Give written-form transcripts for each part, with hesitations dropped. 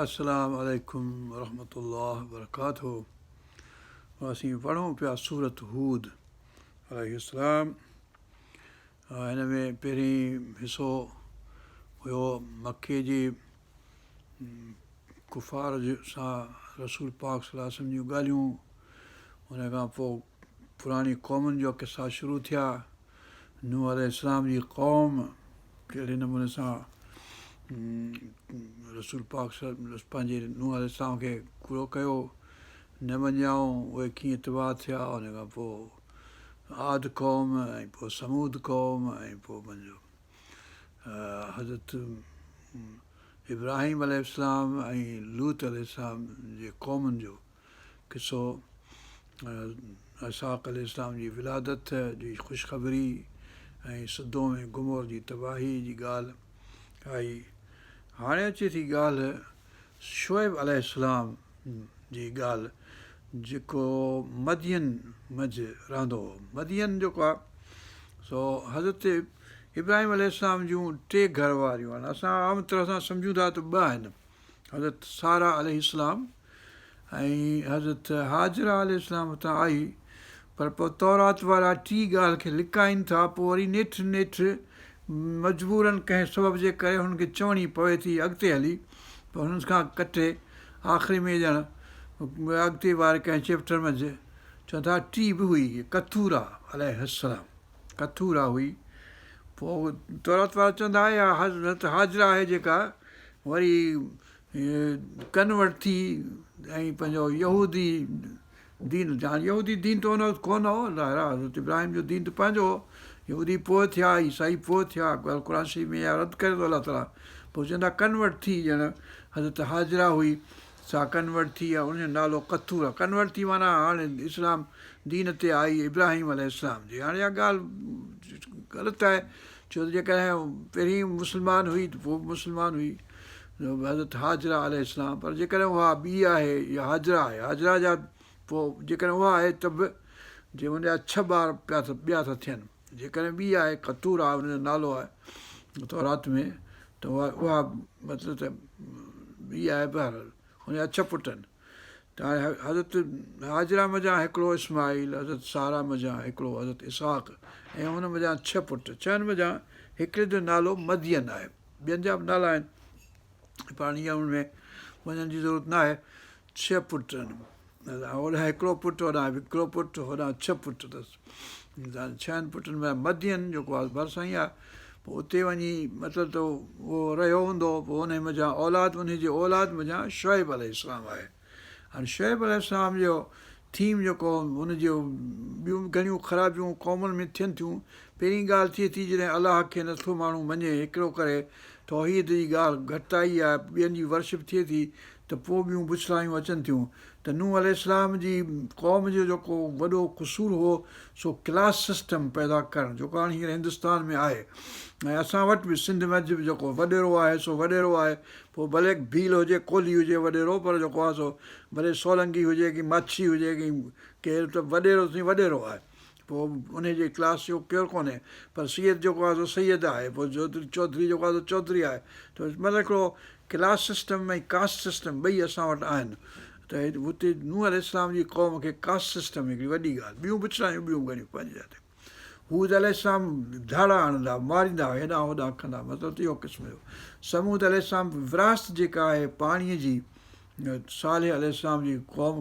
السلام عليڪم ورحمة الله وبرڪاته اسين پڙهون پيا سورت هود عليه السلام. هن ۾ پهرين حصو هيو مڪي جي ڪفار سان رسول پاڪ صلي الله عليه وسلم جون ڳالهيون، ان کان پوء پراڻي قومن جا قصا شروع ٿيا. نوح عليه السلام جي قوم ڪهڙي نموني سان رسول پاڪ پنهنجي نوح عليه السلام کي ڪوڙو ڪيو، نه مڃيائون، اهي ڪيئن تباهه ٿيا. ان کان پوء عاد قوم ۽ پوء ثمود قوم ۽ پوء پنهنجو حضرت ابراهيم عليه السلام ۽ لوط عليه السلام جي قومن جو قصو، اسحاق عليه السلام جي ولادت جي خوشخبري ۽ سدوم ۽ گمور جي تباهي جي ڳالهه آئي. هاڻي اچي ٿي ڳالهه شعيب عليه السلام جي ڳالهه جيڪو مدين منجهه رهندو هو. مدين جيڪو آهي سو حضرت ابراهيم عليه السلام جون ٽي گهر واريون آهن. اسان عام طرح سان سمجهون ٿا ته ٻه آهن، حضرت ساره عليه السلام ۽ حضرت هاجره عليه السلام اتان آئي، پر پوء تورات وارا ٽين ڳالهه کي لڪائين ٿا، پوء وري نيٺ نيٺ مجبورن ڪنهن سبب جي ڪري هنن کي چوڻي پوي ٿي اڳتي هلي پوء هنن کان ڪٽي آخري ۾ ڄڻ اڳتي واري ڪنهن چيپٽر منجهه چون ٿا ٽين به هئي قطوره عليه السلام قطوره هئي، پوء تورات وارا چوندا اها حضرت هاجره آهي جيڪا وري ڪنورٽ ٿي ۽ پنهنجو يهودي دين، هاڻي يهودي دين ته ان وقت ڪونه هو، ظاهر آهي حضرت ابراهيم جو دين ته پنهنجو هو، يهودي پوء ٿيا، عيسائي پوء ٿيا، قرآن شريف ۾ اها رد ڪري ٿو الله تعاليٰ، پوء چوندا ڪنورٽ ٿي ڄڻ حضرت هاجره هئي سا ڪنورٽ ٿي ۽ ان جو نالو قطوره، ڪنورٽ ٿي معنيٰ هاڻي اسلام دين تي آئي ابراهيم عليه السلام جي، هاڻي اها ڳالهه غلط آهي ڇو ته جيڪڏهن پهرين مسلمان هئي ته پوء به مسلمان هئي حضرت هاجره عليه السلام، پر جيڪڏهن اها ٻي آهي يا هاجره آهي، هاجره جا پوء جيڪڏهن اها آهي ته به جي ان جا ڇهه ٻار پيا ٿا ٻيا ٿا ٿين، جيڪڏهن ٻي آهي قطوره ان جو نالو آهي تورات ۾ ته اها اها مطلب ته ٻي آهي، بهرحال ان جا ڇهه پٽ آهن. ته هاڻي حضرت هاجره منجهان هڪڙو اسماعيل، حضرت ساره منجهان هڪڙو حضرت اسحاق ۽ ان منجهان ڇهه پٽ، ڇهن منجهان هڪڙي جو نالو مدين آهي، ٻين جا به نالا آهن پر هاڻي ان ۾ وڃڻ جي ضرورت نه آهي. ڇهه پٽ آهن، هوڏانهن هڪڙو پٽ، هوڏانهن هڪڙو پٽ، هوڏانهن ڇهه پٽ اٿس. ڇهن پٽن ۾ مدين جيڪو آهي ڀرسان ئي آهي، پوء اتي وڃي مطلب ته اهو رهيو هوندو، پوء انهي منجهان اولاد، انهي جي اولاد منجهان شعيب عليه السلام آهي. هاڻي شعيب عليه السلام جو ٿيم جيڪو هن جو ٻيون به گهڻيون خرابيون قومن ۾ ٿين ٿيون. پهرين ڳالهه ٿئي ٿي جڏهن الله کي نٿو ماڻهو مڃي، هڪڙو ڪري توحيد جي ڳالهه گهٽتائي آهي، ٻين جي ورشپ ٿئي ٿي ته پوء ٻيون بڇڙايون اچن ٿيون ته نوح عليه السلام جي قوم جو جيڪو وڏو قصور هو سو ڪلاس سسٽم پيدا ڪرڻ جيڪو هاڻي هينئر هندستان ۾ آهي ۽ اسان وٽ به سنڌ منجهه به جيڪو وڏيرو آهي سو وڏيرو آهي، پوء ڀلي ڀيل هجي ڪولهي هجي وڏيرو، پر جيڪو آهي سو ڀلي سولنگي هجي ڪي ماڇي هجي ڪي ڪير ته وڏيرو سائين وڏيرو آهي، پوء انهي جي ڪلاس جو ڪير ڪونهي، پر سيد جيڪو آهي سو سيد آهي، پوء چوڌري جيڪو آهي سو چوڌري آهي ته مطلب هڪڙو ڪلاس سسٽم ۽ ڪاسٽ سسٽم ٻئي اسان وٽ آهن ته هتي نوح عليه السلام جي قوم کي ڪاسٽ سسٽم هڪڙي وڏي ڳالهه، ٻيون بڇڙايون ٻيون گهڻيون پنهنجي جاء تي. هود عليه السلام ڌاڙا هڻندا ماريندا هيڏانهن هوڏانهن ڪندا، مطلب ته اهو قسم جو. ثمود عليه السلام ورهاست جيڪا آهي پاڻيء جي، صالح عليه السلام جي قوم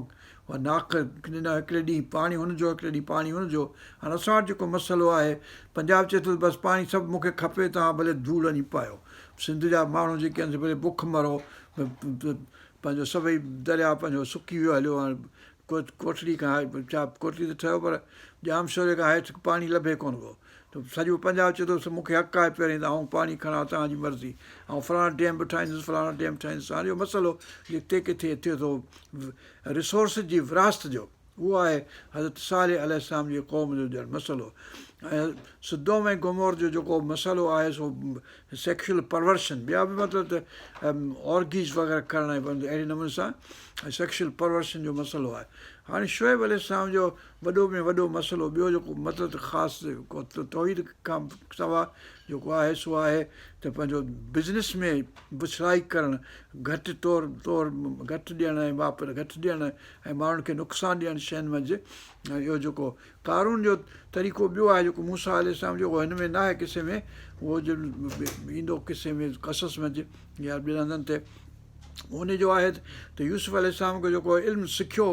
اها ناق ڏنا، هڪڙي ڏينهن پاڻي هن جو هڪڙي ڏينهن پاڻي هن جو. هاڻ اسان وٽ جيڪو مسئلو آهي، پنجاب چئي ٿو ته بس پاڻي سڀ مون کي کپي توهان ڀلي ڌوڙ وڃي پايو، سنڌ جا ماڻهو جيڪي آهن سي ڀلي بک مرو، پنهنجو سڀئي درياء پنهنجو سڪي ويو هليو، هاڻ ڪوٽڙي کان ڇا ڪوٽڙي ته ٺهيو پر ڄامشوري کان هيٺ پاڻي لڀي ڪونه ٿو ته سڄو پنجاب چئي ٿو مون کي حق آهي پهرين ته آئون پاڻي کڻان توهان جي مرضي آئون فلاڻا ڊيم به ٺاهيندس فلاڻا ڊيم ٺاهيندس. هاڻي اهو مسئلو جتي ڪٿي ٿئي ٿو ريسورس جي ورهاست جو اهو آهي حضرت صالح عليه السلام جي قوم جو ڄڻ مسئلو. ۽ سدوم ۽ گمور جو جيڪو مسئلو آهي سو سيڪشل پرورشن ٻيا به مطلب ته آرگيز وغيره ڪرڻ ۽ اهڙي نموني سان سيڪشل پرورشن جو مسئلو آهي. هاڻي شعيب عليه السلام جو وڏو ۾ وڏو مسئلو ٻيو جيڪو مطلب ته خاص توحيد کان سوا جيڪو آهي سو آهي ته پنهنجو بزنس ۾ بڇڙائي ڪرڻ گهٽ تور تور گهٽ ڏيڻ ۽ ماپ گهٽ ڏيڻ ۽ ماڻهن کي نقصان ڏيڻ شين منجهه اهو جيڪو قارون جو طريقو ٻيو آهي جيڪو موسيٰ عليه السلام جو اهو هن ۾ ناهي قصي ۾ اهو ايندو قصي ۾ قصص ۾ يا ٻين هنڌن تي ان جو آهي ته يوسف عليه السلام کي جيڪو علم سکيو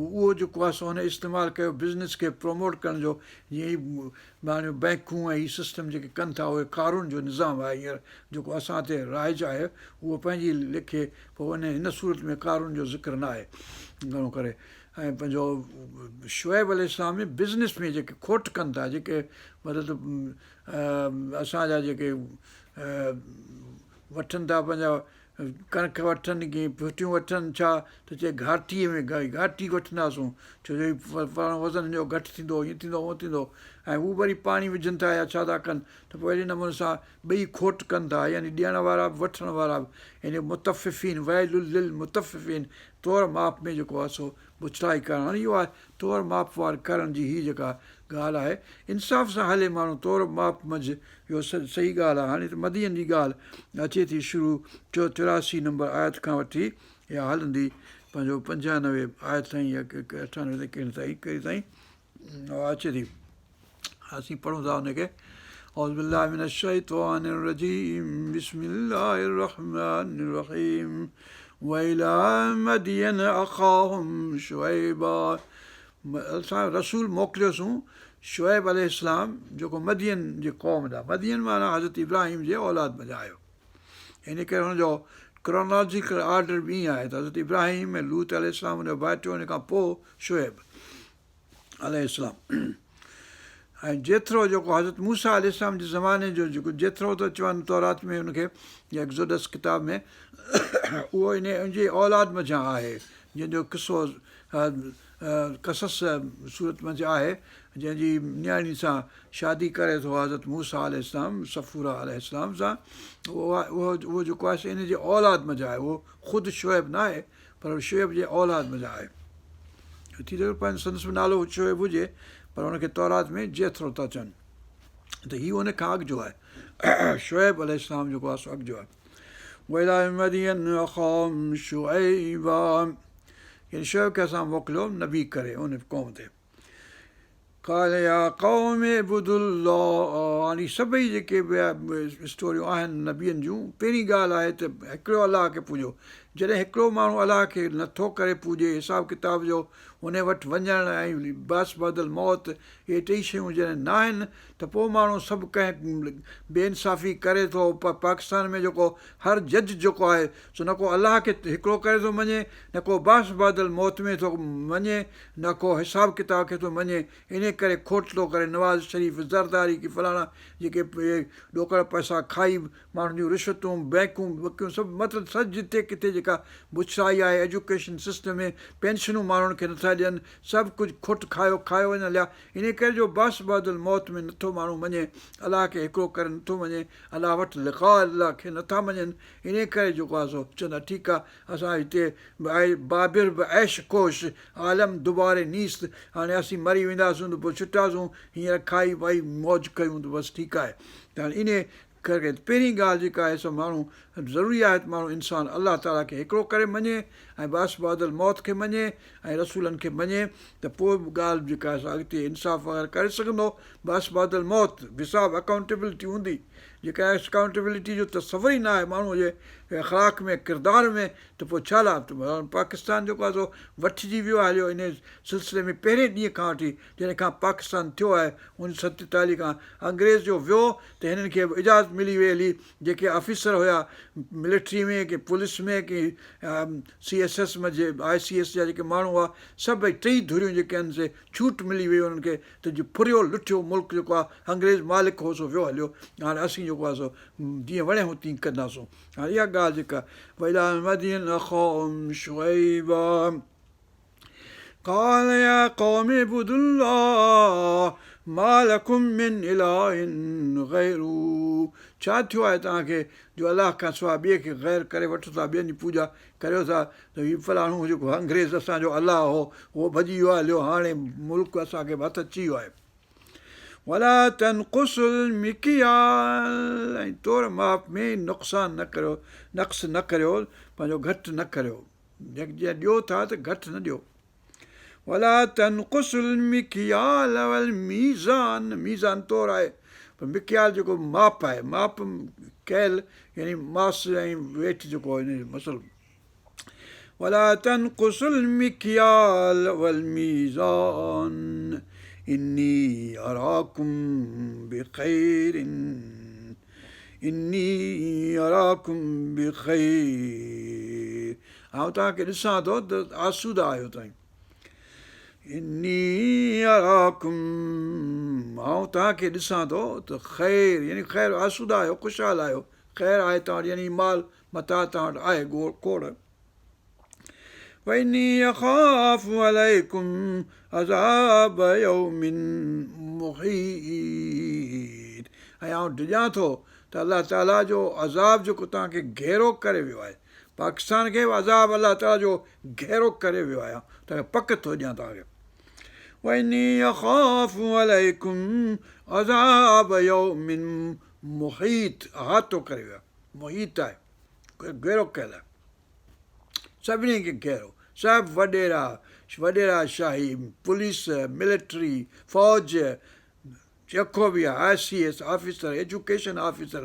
اهو جيڪو آهي سو هن استعمال ڪيو بزنس کي پروموٽ ڪرڻ جو جيئن هي ماڻهو بئنڪون ۽ هي سسٽم جيڪي ڪن ٿا اهي قارون جو نظام آهي هينئر جيڪو اسان تي رائج آهي اهو پنهنجي ليکي پوء ان هن صورت ۾ قارون جو ذڪر نه آهي گهڻو ڪري ۽ پنهنجو شعيب عليه السلام ۾ بزنس ۾ جيڪي کوٽ ڪن ٿا جيڪي مطلب اسان جا جيڪي وٺن ٿا پنهنجا ڪڻڪ وٺن ڪي ڦٽيون وٺن ڇا ته چئي گهاٽي ۾ گهاٽي وٺنداسون ڇو جو هي فلاڻو وزن هن جو گهٽ ٿيندو هيئن ٿيندو هونئن ٿيندو ۽ هو وري پاڻي وجهن ٿا يا ڇا ٿا ڪن ته پوء اهڙي نموني سان ٻئي کوٽ ڪن ٿا يعني ڏيڻ وارا به وٺڻ وارا به يعني مطففين ويل للمطففين تور ماپ ۾ جيڪو آهي سو بڇڙائي ڪرڻ هاڻي اهو آهي تور ماپ وار ڪرڻ جي هي جيڪا ڳالهه آهي انصاف سان هلي ماڻهو تور ماپ منجهه اهو صحيح ڳالهه آهي هاڻي ته مدين جي ڳالهه اچي ٿي شروع 84 نمبر آيت کان وٺي اها هلندي پنهنجو 95 آيت تائين يا 98 تائين ڪهڙي تائين ڪهڙي تائين اها اچي ٿي اسين پڙهون ٿا ان کي اعوذ بالله من الشيطان الرجيم بسم الله الرحمن الرحيم والى مدين اخاهم شعيبا اسان رسول موڪليوسون شعيب عليه السلام جيڪو مدين جي قوم ڏانهن مدين معنيٰ حضرت ابراهيم جي اولاد منجهان آيو ان ڪري هن جو ڪرونالاجيڪل آرڊر به ائين آهي ته حضرت ابراهيم ۽ لوط عليه السلام هن جو ڀائٽيو ان کان پوء شعيب عليه السلام ۽ جيٿرو جيڪو حضرت موسيٰ عليه السلام جي زماني جو جيڪو جيٿرو ٿو چون تورات ۾ ان کي يا ايگزوڊس ڪتاب ۾ اهو ان جي اولاد منجهان آهي جنهن جو قصو قصص صورت منجهه آهي جنهن جي نياڻي سان شادي ڪري ٿو حضرت موسيٰ عليه السلام صفورا عليه السلام سان اهو اهو جيڪو آهي ان جي اولاد منجهه آهي اهو خود شعيب نه آهي پر شعيب جي اولاد منجهان آهي. ٿي سگهي ٿو پنهنجو سندس به نالو شعيب هجي پر ان کي تورات ۾ جيٿرو ٿا چون ته هي ان کان اڳ جو آهي. شعيب عليه السلام جيڪو آهي سو اڳ جو آهي. والي مدين اخاهم شعيبا يعني شعيب کي اسان موڪليو نبي ڪري ان قوم تي. قال يا قوم اعبدوا الله هاڻي سڀئي جيڪي به اسٽوريون آهن نبين جون پهرين ڳالهه آهي ته هڪڙو الله کي پوڄو جڏهن هڪڙو ماڻهو الله کي نٿو ڪري پوڄي حساب ڪتاب جو ان وٽ وڃڻ ۽ بعث بعد الموت اهي ٽئي شيون جڏهن ناهن ته پوء ماڻهو سڀ ڪنهن بي انصافي ڪري ٿو پاڪستان ۾ جيڪو هر جج جيڪو آهي سو نه ڪو الله کي هڪڙو ڪري ٿو مڃي نه ڪو بعث بعد الموت ۾ ٿو مڃي نه ڪو حساب ڪتاب کي ٿو مڃي، انهيء ڪري کوٽ ٿو ڪري، نواز شريف، زرداري ڪي فلاڻا جيڪي اهي ڏوڪڙ پئسا کائي ماڻهن جون رشوتون، بئنڪون بڪيون سڀ مطلب سڄ جتي ڪٿي جيڪا بڇڙائي آهي ايجوڪيشن سسٽم ۾ پينشنون ماڻهن کي نٿا ڏين سڀ ڪجهه کوٽ کايو کايو وڃن هليا انهيء ڪري جو بعث بعد الموت ۾ نٿو ماڻهو مڃي الله کي هڪڙو ڪري نٿو مڃي الله وٽ لقاء الله کي نٿا مڃن انهيء ڪري جيڪو آهي سو چوندا ٺيڪ آهي اسان هتي بابر به عيش ڪوش عالم دوباره نيست هاڻي اسين مري وينداسون ته پوء ڇٽاسون هينئر کائي پائي موج ڪيون ته بس ٺيڪ آهي ته هاڻي انهيء ڪري پهرين ڳالهه جيڪا آهي سو ماڻهو ضروري آهي ته ماڻهو انسان الله تعاليٰ کي هڪڙو ڪري مڃي ۽ بعث بعد الموت کي مڃي ۽ رسولن کي مڃي ته پوء به ڳالهه جيڪا آهي سا اڳتي انصاف وغيره ڪري سگهندو بعث بعد الموت حساب اڪائونٽيبلٽي هوندي جيڪا اڪائونٽيبلٽي جو تصور ئي نه آهي ماڻهوء جي اخلاق ۾ ڪردار ۾ ته پوء ڇا لاء ته پاڪستان جيڪو آهي سو وٺجي ويو آهي هليو انهي سلسلي ۾ پهرين ڏينهن کان وٺي جڏهن کان پاڪستان ٿيو آهي 1947 کان انگريز جو ويو ته هنن کي به اجازت ملي وئي هلي جيڪي آفيسر هيا ملٽري ۾ ڪي پوليس ۾ ڪي سي ايس ايس ۾ آء سي ايس جا جيڪي ماڻهو هئا سڀئي ٽئي ڌريون جيڪي آهن سي ڇوٽ ملي وئي انهن کي ته جي ڦريو لٽيو ملڪ جيڪو آ انگريز مالڪ هو سو ويو هليو هاڻي اسين جيڪو آ سو جيئن وڻي هو تيئن ڪنداسون هاڻي اها ڳالهه جيڪا والي مدين اخاهم شعيبا قال يا قوم اعبدوا الله ما لڪم من اله غيره ڇا ٿيو آهي توهان کي جو الله کان سواء ٻئي کي غير ڪري وٺو ٿا ٻين جي پوڄا ڪريو ٿا ته هي فلاڻو جيڪو انگريز اسان جو الله هو اهو ڀڄي ويو آهي هليو هاڻي ملڪ اسان کي هٿ اچي ويو آهي. ولا تنقصوا المڪيال ۽ تور ماپ ۾ نقصان نه ڪريو نقص نه ڪريو پنهنجو گهٽ نه ڪريو جي ڏيو ٿا ته گهٽ نه ڏيو ولا تنقصوا المڪيال والميزان ميزان تور آهي پر مڪيال جيڪو ماپ آهي ماپ ڪيل يعني ماس ۽ ويٽ جيڪو آهي ان جو مسئلو ولا تنقصوا المڪيال والميزان اني اراڪم بخير اني اراڪم بخير آئون توهان کي ڏسان ٿو ته آسودا آهيو توهين اني اراڪم آئون توهان کي ڏسان ٿو ته خير يعني خير آسودا آهيو خوشحال آهيو خير آهي توهان وٽ يعني مال متاع توهان وٽ آهي کوڙ. واني اخاف عليڪم عذاب يوم محيط ۽ آئون ڊڄان ٿو ته الله تعاليٰ جو عذاب جيڪو توهان کي گهيرو ڪري ويو آهي پاڪستان کي به عذاب الله تعاليٰ جو گهيرو ڪري ويو آهي توهان کي پڪ ٿو ڏيان توهان کي واني اخاف عليڪم عذاب يوم محيط احاطو ڪري ويو آهي محيط آهي، گهيرو ڪيل آهي، سڀني کي گهيرو، سڀ وڏيرا، وڏيرا شاهي، پوليس، ملٽري، فوج، جيڪو به آهي، I C S officer, education officer,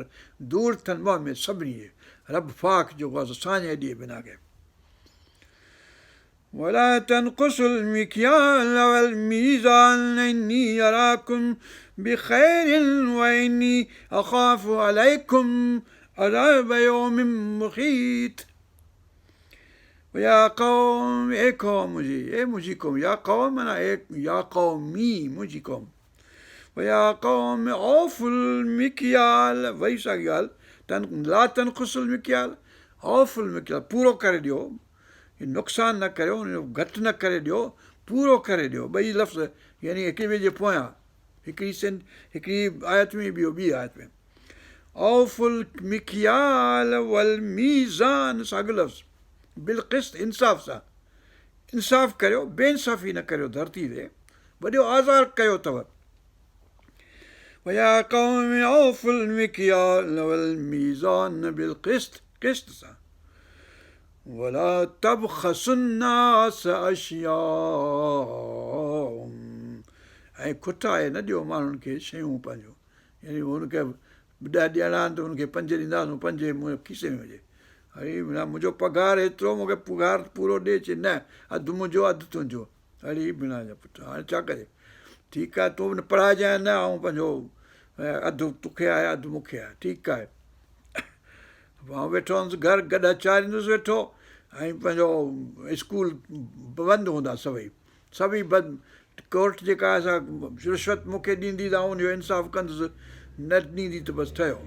ڌوڙ ٿين منهن ۾ سڀني جي، رب پاڪ جيڪو آهي سو ساڃهه ڏئي بنا ڪنهن. ولا تنقصوا المڪيال والميزان اني اراڪم بخير واني اخاف عليڪم عذاب يوم محيط ويا قوم اي قوم منهنجي اي منهنجي قوم يا قوم معنيٰ اي يا قومي منهنجي قوم ويا قوم اوفوا المڪيال وئي ساڳي ڳالهه تن لا تنقصوا المڪيال اوفوا المڪيال پورو ڪري ڏيو نقصان نه ڪريو، ان جو گهٽ نه ڪري ڏيو، پورو ڪري ڏيو، ٻئي لفظ يعني هڪ ٻئي جي پويان، هڪڙي سن هڪڙي آيت ۾ ٻيو ٻي آيت ۾. اوفوا المڪيال والميزان ساڳيو لفظ بالقسط انصاف سان انصاف ڪريو بي انصافي نه ڪريو ڌرتي تي وڏو آزار ڪيو اٿو. ويا قوم اوفوا المڪيال والميزان بالقسط قسط سان ولا تبخسوا الناس اشياءهم ۽ کٽائي نه ڏيو ماڻهن کي شيون پنهنجون يعني هن کي ڏهه ڏيڻا آهن ته هن کي پنج ڏينداسون پنج منهنجي کيسي ۾ هجي اڙي منهنجو پگهار ايترو مون کي پگهار پورو ڏي چي نه اڌ منهنجو اڌ تنهنجو اڙي بنا جا پٽ هاڻي ڇا ڪجي ٺيڪ آهي تون به پڙهائجانء نه آئون پنهنجو اڌ توکي آهي اڌ مون کي آهي ٺيڪ آهي آئون ويٺو هوندس گهر گڏهه چاريندس ويٺو ۽ پنهنجو اسڪول بند هوندا سڀئي سڀئي بند ڪورٽ جيڪا آهي سا رشوت مون کي ڏيندي ته آئون ان جو انصاف ڪندس نه ڏيندي ته بس ٺهيو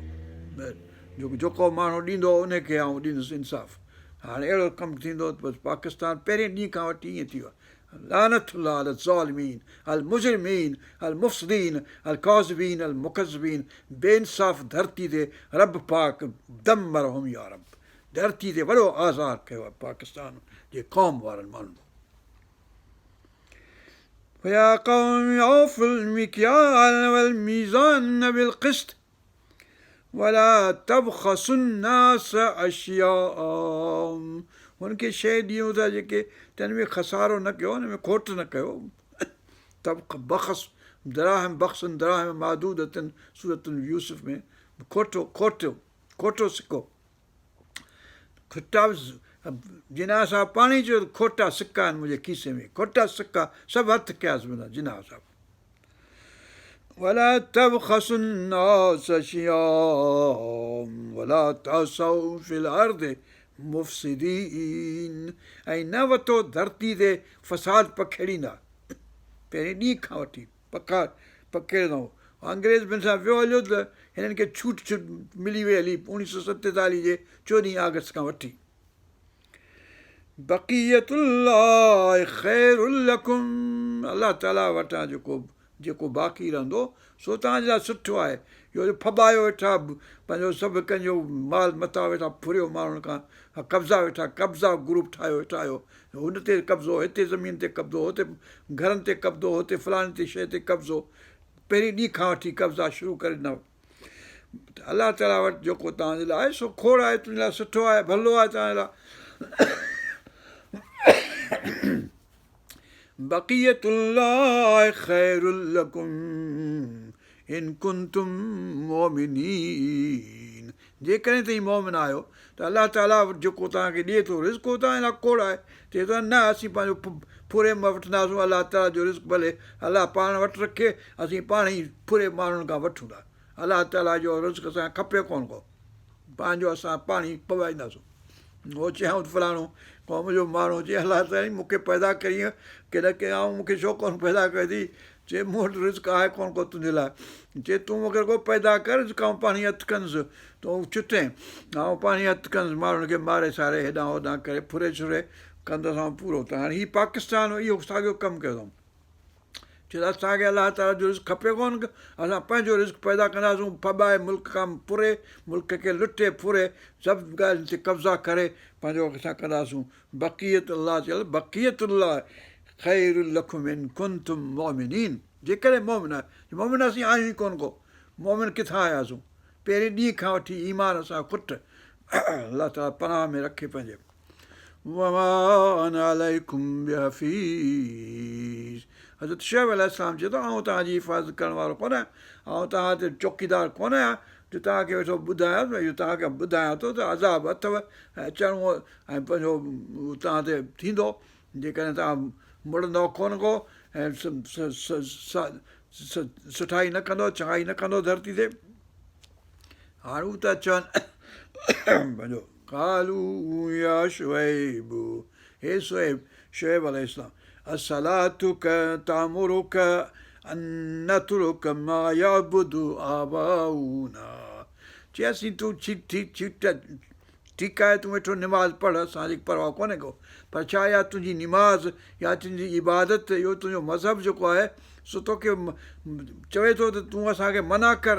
جيڪو ماڻهو ڏيندو ان کي آئون ڏيندس انصاف هاڻي اهڙو ڪم ٿيندو ته بس پاڪستان پهرين ڏينهن کان وٺي ائين ٿي ويو لعنت الله علي الظالمين المجرمين المفسدين الڪاذبين المڪذبين بي انصاف ڌرتي تي رب پاڪ دمرهم يا رب ڌرتي تي وڏو آزار ڪيو آهي پاڪستان جي قوم وارن ماڻهن ويا قوم اوفوا المڪيال والميزان بالقسط ولا تبخسوا الناس اشياءهم هن کي شيء ڏيون ٿا جيڪي تنهن ۾ خسارو نه ڪيو ان ۾ کوٽ نه ڪيو تبخ بخس دراهم بخس دراهم معدودة سورة يوسف ۾ کوٽو کوٽو کوٽو سڪو کٽا جناح صاحب پاڻ ئي چيو ته کوٽا سڪا آهن منهنجي کيسي ۾ کوٽا سڪا سڀ هٿ ڪياس جناح صاحب ولا تبخسوا الناس اشياءهم ولا تعثوا في الارض مفسدين ۽ نه وتو ڌرتي تي فساد پکيڙيندا پهرين ڏينهن کان وٺي پکا پکيڙيندا هو انگريز بن سان ويو هليو ته هنن کي ڇوٽ ڇوٽ ملي وئي هلي 1947 جي 14 آگسٽ کان وٺي بقيت الله خير لڪم الله تعاليٰ وٽان جيڪو جيڪو باقي رهندو سو توهان جي لاء سٺو آهي. اهو جو ڦٻايو ويٺا پنهنجو سڀ ڪنهن جو مال متاع ويٺا ڦريو ماڻهن کان قبضا ويٺا قبضا گروپ ٺاهيو ويٺا آهيو هن تي قبضو هتي زمين تي قبضو هتي گهرن تي قبضو هتي فلاڻي تي شيء تي قبضو پهرين ڏينهن کان وٺي قبضا شروع ڪري ڏنا ته الله تعاليٰ وٽ جيڪو توهان جي لاء آهي سو کوڙ آهي تنهنجي لاء سٺو آهي ڀلو آهي توهان جي لاء بقية الله خير لڪم ان ڪنتم مؤمنين جيڪڏهن توهين مؤمن آهيو ته الله تعاليٰ وٽ جيڪو توهان کي ڏئي ٿو رزق اهو توهان جي لاء کوڙ آهي. چئي ٿو نه اسين پنهنجو ڦري وٺنداسون الله تعاليٰ جو رزق ڀلي الله پاڻ وٽ رکي اسين پاڻ ئي ڦري ماڻهن کان وٺون ٿا الله تعاليٰ جو رزق اسان کي کپي ڪونه ڪو پنهنجو اسان پاڻ ئي پوائينداسون. هو چيائون ته فلاڻو قوم جو ماڻهو چي الله سائين مون کي پيدا ڪرين ڪڏهن ڪيائون مون کي ڇو ڪونه پيدا ڪيو اٿئي چي مون وٽ رزق آهي ڪونه ڪو تنهنجي لاء چي تون مون کي رڳو پيدا ڪر رزق آئون پاڻهي هٿ ڪندس تون ڇٽين آئون پاڻهي هٿ ڪندس ماڻهن کي ماري ساري هيڏانهن هوڏانهن ڪري ڦري ڇري ڪندس آئون پورو ته هاڻي هي پاڪستان اهو ساڳيو ڪم ڪيو اٿئون چي ته اسان کي الله تعاليٰ جو رزق کپي ڪونه اسان پنهنجو رزق پيدا ڪنداسون ڦٻائي ملڪ کان ڦري ملڪ کي لٽي ڦري سڀ ڳالهين تي قبضا ڪري پنهنجو اسان ڪنداسون بقية الله چيل بقية الله خير لڪم ان ڪنتم مؤمنين جيڪڏهن مؤمن آهيو مؤمن اسين آهيون ئي ڪونه ڪو مؤمن ڪٿان آياسون پهرين ڏينهن کان وٺي ايمان اسان کٽ الله تعاليٰ پناهه ۾ رکي پنهنجي وما انا عليڪم بحفيظ حضرت شعيب عليه السلام چئي ٿو آئون توهان جي حفاظت ڪرڻ وارو ڪونه آهيان آئون توهان تي چوڪيدار ڪونه آهيان جو توهان کي ويٺو ٻڌايان اهو توهان کي ٻڌايان ٿو ته عذاب اٿو ۽ اچڻو ۽ پنهنجو توهان تي ٿيندو جيڪڏهن توهان مڙندؤ ڪونه ڪو ۽ سٺائي نه ڪندؤ چڱائي نه ڪندؤ ڌرتي تي هاڻي هو ٿا چون پنهنجو قالوا يا شعيب هي شعيب شعيب عليه السلام اصلاتڪ تامرڪ ان نترڪ ما يعبد آباؤنا چي اسين تون ٺيڪ آهي تون ويٺو نماز پڙهه اسان جي پرواهه ڪونهي ڪو پر ڇا اها تنهنجي نماز يا تنهنجي عبادت اهو تنهنجو مذهب جيڪو آهي سو توکي چوي ٿو ته تون اسان کي منع ڪر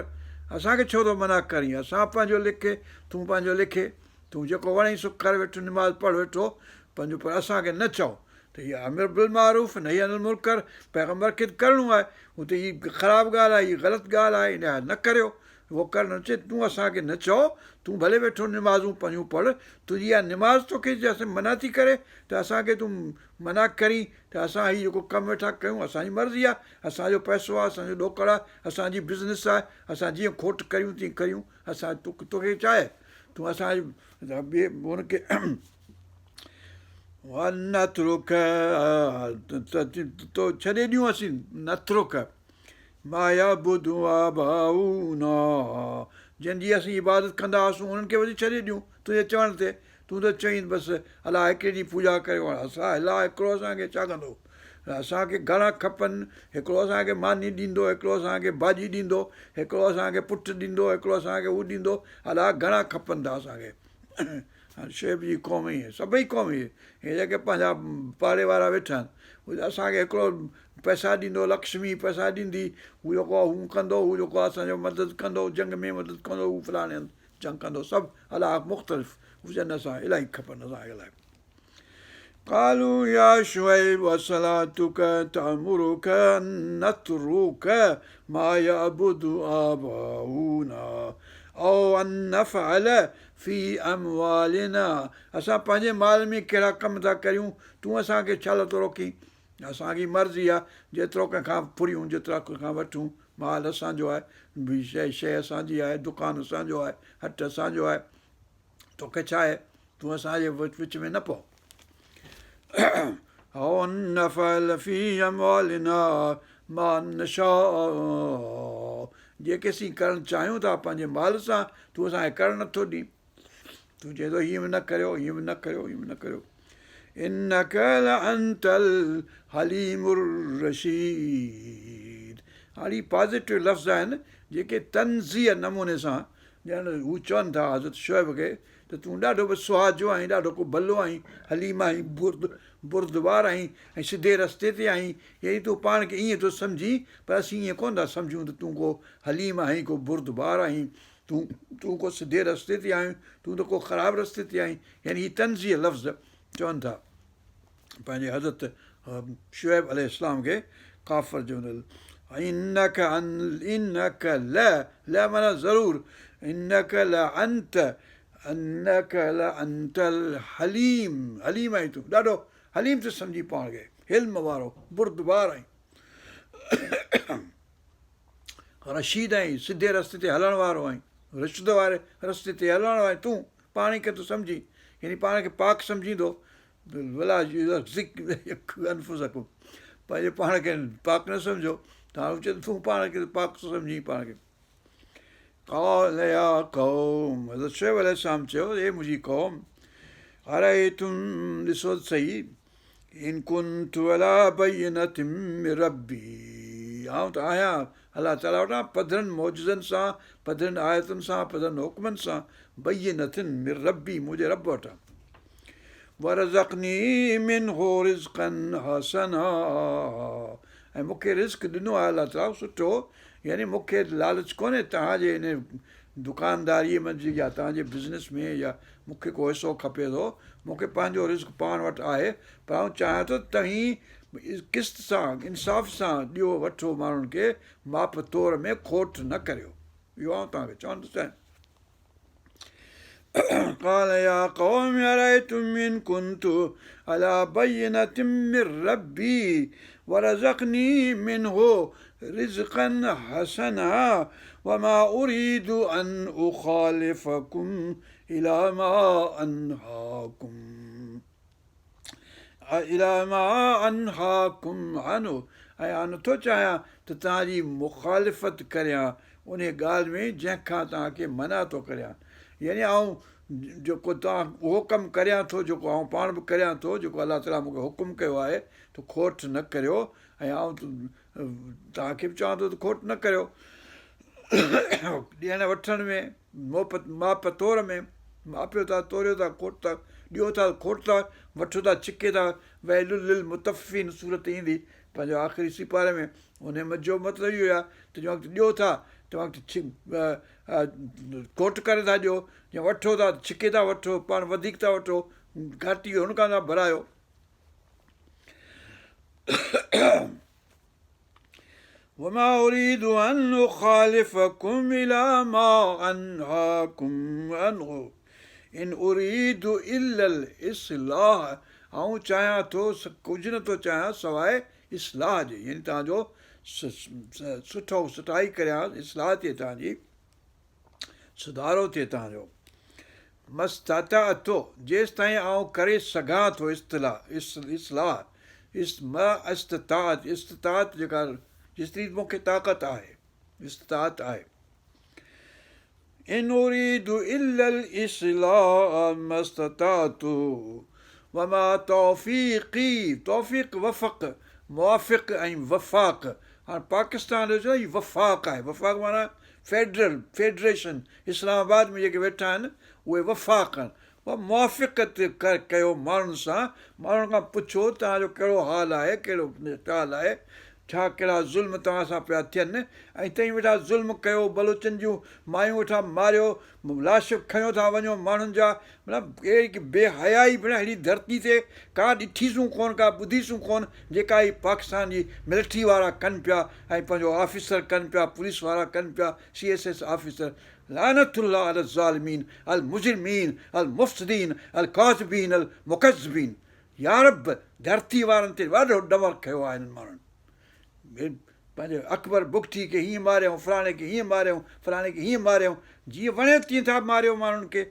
اسان کي ڇو ٿو منع ڪرين اسان پنهنجو ليکي تون پنهنجو ليکي تون جيڪو وڻئي سو ڪر ويٺو نماز پڙهه ويٺو پنهنجو پر اسان کي نه چئو ته هي امر بالمعروف نهي عن المنڪر پيغمبر کي ڪرڻو آهي هو ته هي خراب ڳالهه آهي هي غلط ڳالهه آهي ان نه ڪريو اهو ڪر نه چئي تون اسان کي نه چئو، تون ڀلي ويٺو نمازون پنهنجون پڙهه، تنهنجي اها نماز توکي جيسين منع ٿي ڪري ته اسان کي تون منع ڪرين ته اسان هي جيڪو ڪم ويٺا ڪيون اسان جي مرضي آهي، اسان جو پئسو آهي، اسان جو ڏوڪڙ آهي، اسان جي بزنس آهي، اسان جيئن کوٽ ڪريون تيئن ڪريون، اسان توکي ڇا آهي، تون اسان جي هن کي نترڪ تو ڇڏي ڏيون اسين نترڪ ما يعبد آباؤنا جن جي اسين عبادت ڪندا هئاسون انهن کي به ڇڏي ڏيون تنهنجي چوڻ تي تون ته چئين بس الله هڪڙي جي پوڄا ڪريو اسان الله هڪڙو اسان کي ڇا ڪندو اسان کي گهڻا کپن هڪڙو اسان کي ماني ڏيندو هڪڙو اسان کي ڀاڄي ڏيندو هڪڙو اسان کي پٽ ڏيندو هڪڙو اسان کي هو ڏيندو الله گهڻا کپن ٿا اسان کي هاڻي شعيب جي قوم ائين سڀئي قوم اهي هي جيڪي پنهنجا پاڙي وارا ويٺا آهن هو اسان کي هڪڙو پئسا ڏيندو لڪشمي پئسا ڏيندي هو جيڪو آهي هو ڪندو هو جيڪو آهي اسان جو مدد ڪندو جنگ ۾ مدد ڪندو هو فلاڻي هنڌ جنگ ڪندو سڀ الله مختلف هجن اسان الاهي کپن اسان کي الاهي قالوا يا شعيب اصلاتڪ تامرڪ ان نترڪ ما يعبد آباؤنا او ان نفعل في اموالنا اسان پنهنجي مال ۾ ڪهڙا ڪم ٿا ڪريون تون اسان کي ڇا لاء ٿو روڪين اسان جي مرضي آهي جيترو ڪنهن کان ڦريون جيترا ڪنهن کان وٺون مال اسان جو آهي شيء شيء اسان جي آهي دڪان اسان جو آهي هٽ اسان جو آهي توکي ڇا آهي تون اسان جي وچ ۾ نه پئو او ان نفعل في اموالنا ما نشاء جيڪي اسين ڪرڻ چاهيون ٿا پنهنجي مال سان تون اسان کي ڪرڻ نٿو ڏين تون چئين ٿو هيئن به نه ڪريو هيئن به نه ڪريو هيئن به نه ڪريو انڪ لانت الحليم الرشيد هاڻي پازيٽو لفظ آهن جيڪي طنزيه نموني سان ڄڻ هو چون ٿا حضرت شعيب کي ته ته تون ڏاڍو به سهاجو آهين، ڏاڍو ڪو ڀلو آهين، حليم آهين، برد بردبار آهين ۽ سڌي رستي تي آهين، يعني تون پاڻ کي ائين ٿو سمجهين، پر اسين ائين ڪونه ٿا سمجهون ته تون ڪو حليم آهين، ڪو بردبار آهين، تون تون ڪو سڌي رستي تي آهين، تون ته ڪو خراب رستي تي آهين، يعني هي طنزيه لفظ چون ٿا پنهنجي حضرت شعيب عليه السلام کي ڪافر چون ٿا انک انک ل ل معنيٰ ضرور انک لانت انک لانت الحليم حليم آهين تون ڏاڍو حليم ٿو سمجهين پاڻ کي حلم وارو بردبار آهين رشيد آهين سڌي رستي تي هلڻ وارو آهين رشد واري رستي تي هلڻ وارو آهين تون پاڻ کي ٿو سمجهين يعني پاڻ کي پاڪ سمجهين ٿو ولا انفسڪم پنهنجي پاڻ کي پاڪ نه سمجهو ته هاڻي چئي تون پاڻ کي پاڪ ٿو سمجهين پاڻ کي قال يا قوم حضرت شعيب عليه السلام چيو اي منهنجي قوم ارئيتم ڏسو ته سهي ان ڪنت علي بينة من ربي آئون ته آهيان الله تعاليٰ وٽان پڌرن معجزن سان پڌرن آيتن سان پڌرن حڪمن سان بينة من ربي منهنجي رب وٽان ورزقني منه رزقا حسنا ۽ مون کي رزق ڏنو آهي الله تعاليٰ سٺو يعني مون کي لالچ ڪونهي توهان جي ان دڪانداريء منجهه يا توهان جي بزنس ۾ يا مون کي ڪو حصو کپي ٿو مون کي پنهنجو رزق پاڻ وٽ آهي پر آئون چاهيان ٿو توهين قسط سان انصاف سان ڏيو وٺو ماڻهن کي ماپ تور ۾ کوٽ نه ڪريو اهو آئون توهان کي چوڻ ٿو چاهيان. قال يا قوم ارئيتم ان ڪنت علي بينة من ربي ورزقني منه رزقا حسنا وما اريد ان اخالفڪم الي ما انهاڪم الي ما انهاڪم عنه ۽ آء نٿو چاهيان ته توهان جي مخالفت ڪريان انهيء ڳالهه ۾ جنهن کان توهان کي منع ٿو ڪريان يعني آئون جيڪو توهان اهو ڪم ڪريان ٿو جيڪو آئون پاڻ به ڪريان ٿو جيڪو الله تعاليٰ مون کي حڪم ڪيو آهي ته کوٽ نه ڪريو ۽ آئون توهان کي به چوان ٿو ته کوٽ نه ڪريو ڏيڻ وٺڻ ۾ ماپ تور ۾ ماپيو ٿا توريو ٿا کوٽ ٿا ڏيو ٿا کوٽ ٿا وٺو ٿا ڇڪي ٿا ويل للمطففين سورت ايندي پنهنجو آخري سيپاري ۾ ان جو مطلب اهو آهي ته جنهن وقت ڏيو ٿا تنهن وقت کوٽ ڪري ٿا ڏيو جي وٺو ٿا ته ڇڪي ٿا وٺو پاڻ وڌيڪ ٿا وٺو گهاٽي هن کان ٿا ڀرايو. وما اريد ان اخالفڪم الي ما انهاڪم عنه ان اريد الا الاصلاح آئون چاهيان ٿو ڪجهه نه ٿو چاهيان سواء اصلاح جي يعني توهان جو سٺو سٺائي ڪريان اصلاح ٿئي توهان جي سڌارو ٿئي توهان جو ما استطعت جيستائين آئون ڪري سگهان ٿو اصطلاح اصلاح ما استطعت استطاعت جيڪا جيستائين مون کي طاقت آهي استطاعت آهي ان اريد الا الاصلاح ما استطعت وما توفيقي توفيق وفق موافق ۽ وفاق هاڻ پاڪستان جو چون هي وفاق آهي وفاق معنيٰ فيڊرل فيڊريشن اسلام آباد ۾ جيڪي ويٺا آهن اهي وفاق آهن اها موافقت ڪيو ماڻهن سان ماڻهن کان پڇو توهان جو ڪهڙو حال آهي ڪهڙو خيال آهي ڇا ڪهڙا ظلم توهان سان پيا ٿين ۽ توهين ويٺا ظلم ڪيو بلوچن جون مايون ويٺا ماريو لاش کنيو ٿا وڃو ماڻهن جا مطلب اهڙي بي حيائي ڀيڻا ههڙي ڌرتي تي ڪا ڏٺيسون ڪون ڪا ٻڌيسون ڪون جيڪا هي پاڪستان جي ملٽري وارا ڪن پيا ۽ پنهنجو آفيسر ڪن پيا پوليس وارا ڪن پيا سي ايس ايس آفيسر لعنت الله علي الظالمين المجرمين المفسدين الڪاذبين المڪذبين يارب ڌرتي وارن تي ڏاڍو ڏمر کنيو آهي هنن ماڻهن پنهنجي اڪبر بگٽي کي هيئن ماريائون فلاڻي کي هيئن ماريائون فلاڻي کي هيئن ماريائون جيئن وڻي تيئن ٿا ماريو ماڻهن کي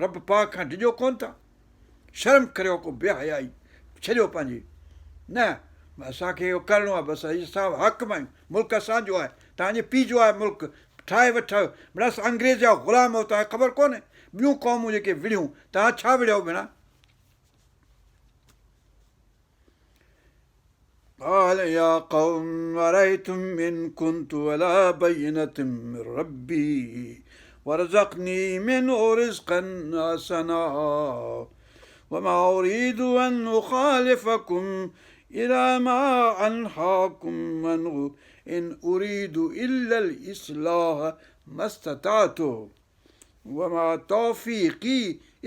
رب پاڪ کان ڊڄو ڪون ٿا شرم ڪريو ڪو بي حيائي ڇڏيو پنهنجي نه اسان کي اهو ڪرڻو آهي بس اسان حاڪم آهيون ملڪ اسانجو آهي توهان جي پيء جو آهي ملڪ ٺاهي ويٺا آهيو ڀيڻا اسان انگريز جا غلام آهيو توهان کي خبر ڪونهي ٻيون قومون جيڪي وڙهيون توهان ڇا وڙهيو ڀيڻا قال يا قوم ارئيتم ان ڪنت علي بينة من ربي ورزقني منه رزقا حسنا وما اريد ان اخالفڪم الي ما انهاڪم عنه ان اريد الا الاصلاح ما استطعت وما توفيقي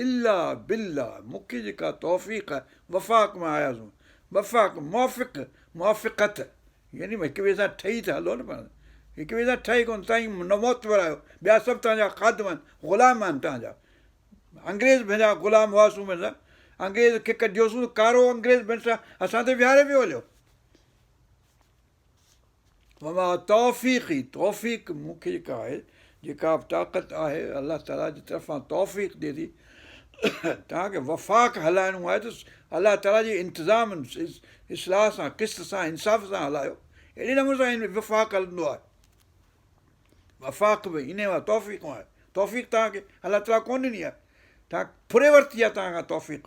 الا بالله مون کي جيڪا توفيق وفاق مان آياسون وفاق موافق موافقت يعني هڪ ٻئي سان ٺهي ته هلو نه پاڻ هڪ ٻئي سان ٺهي ڪونه توهين معتبر آهيو ٻيا سڀ توهان جا خادم آهن غلام آهن توهان جا انگريز پنهنجا غلام هئاسون ڀيڻسان انگريز کي ڪڍيوسون ته ڪارو انگريز ڀيڻسان اسان تي ويهاري ويو هليو وما توفيقي توفيق مون کي جيڪا آهي جيڪا به طاقت آهي الله تعاليٰ جي طرفان توفيق ڏئي ٿي توهان کي وفاق هلائڻو آهي ته الله تعاليٰ جي انتظام اصلاح سان قسط سان انصاف سان هلايو اهڙي نموني سان وفاق هلندو آهي وفاق به انهي مان توفيق آهي توفيق توهان کي الله تعاليٰ ڪونه ڏني آهي توهان ڦري ورتي آهي توهان کان توفيق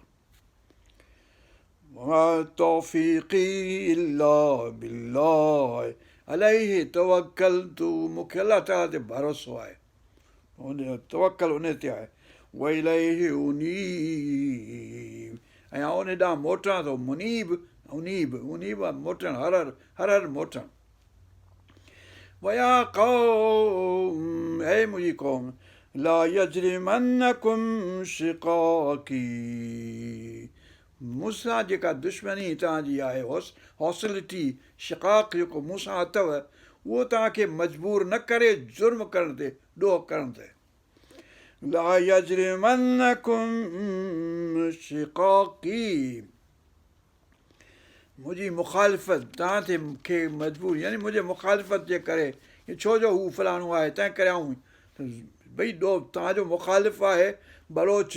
وما توفيقي الا بالله عليه توڪلت مون کي الله تعاليٰ تي ڀروسو آهي ان توڪل ان تي آهي واليه انيب ۽ آئون ان ڏانهن موٽان ٿو منيب انيب انيب موٽڻ هر هر هر هر موٽڻ ويا قوم اي منهنجي قوم لا يجرمنڪم شقاقي مون سان جيڪا دشمني توهان جي آهي هاسٽلٽي شقاق جيڪو مون سان اٿو اهو توهان کي مجبور نه ڪري جرم ڪرڻ تي ڏوهه ڪرڻ تي لا يجرمنڪم شقاقي منهنجي مخالفت توهان تي کي مجبور يعني منهنجي مخالفت جي ڪري ڇو جو هو فلاڻو آهي تنهن ڪري آئون ڀئي ڏوهه توهان جو مخالف آهي بلوچ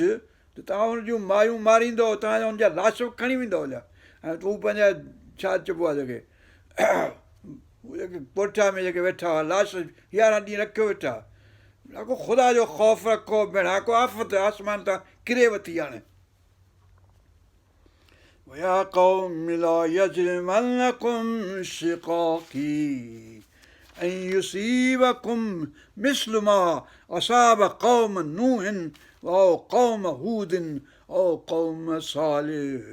ته توهان هن جون مايون ماريندو توهان جا هن جا لاش به کڻي ويندو هليا ۽ هو پنهنجا ڇا چئبو آهي جيڪي جيڪي ڪوئيٽا ۾ جيڪي ويٺا هئا لاش 11 ڏينهن رکيو ويٺا ڪو خدا جو خوف رکو ڀيڻا ڪو آفت آسمان تان ڪري وٿي هاڻي ويا قوم لا يجرمنڪم شقاقي ان يصيبڪم مثل ما اصاب قوم نوح او قوم هود او قوم صالح